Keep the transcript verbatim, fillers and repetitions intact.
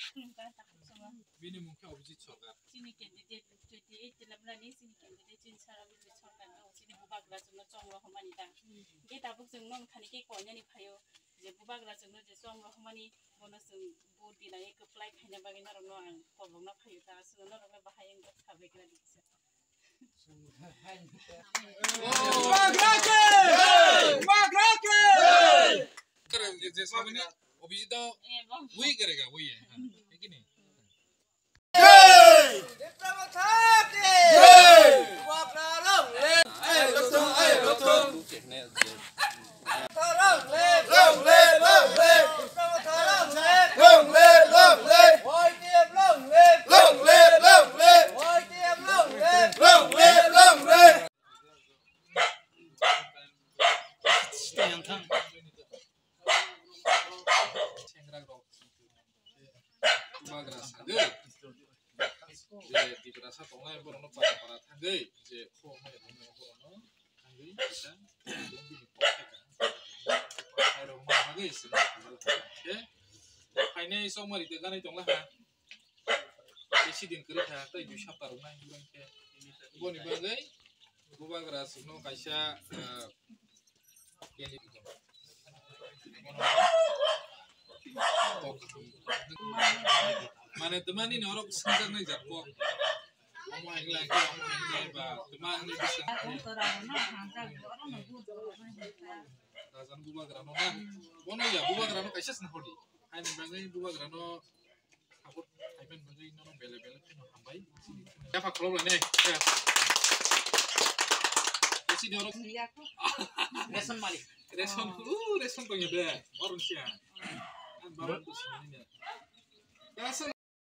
Khulumkha, takhuk songma. Bini mung khe Abhijit Sarkar. Chini candidate twenty eight Telangana ni chini candidate chini sara Abhijit Sarkar no chini bubagra chwngno chong rohormani ta. Hwnkhe tabuk chwng nong thani khe koinani phaio je bubagra chwngno je chong rohormani bono chwng vote dilaiwi kwplai khaina bagwi norokno ang kolokna phaio ta. Chwng norokno bahai wngkha sabai kla di kisa. Bubagra ke! Bubagra ke! Kare, je, je, sabini, Abhijit da, wui kare ga, wui, ha, hai ki nahi? Jai! Bubagra long live! Ai, lothong, ai, lothong. Long live, long live, long live. Long live, long live. Y T F long live. Long live, long live. Y T F long live. Long live, long live. Bubagra sagwi, je Tiprasa tongnai borokno para para thangwi, je kho mai tongnai borokno thangwi, kisa bini kok khe kaham khairokma bagwi chwng khe phainai chongmari de ganai tonglaha. Bisi din kwrwi kha, tei dui sapta rok nai, hwnba khe boni bagwi bubagra chwngno kaisa, eh, mane twmani ni oro swngjaknai jat kok. Omo hai khlai khe, omo hai khlai ba, twma wngwi bwswk. Rajan bubagra no na. Bono ya bubagra no kaisa sna hodi. Haini bagwi bubagra no Abo hai man bagwi nono bele bele kheno hambai. Yapha khulok lainai. Esi ni oro. Ration malik. Ration, uh, ration tongya de. Orong sia. An baru tu sini ya. Ration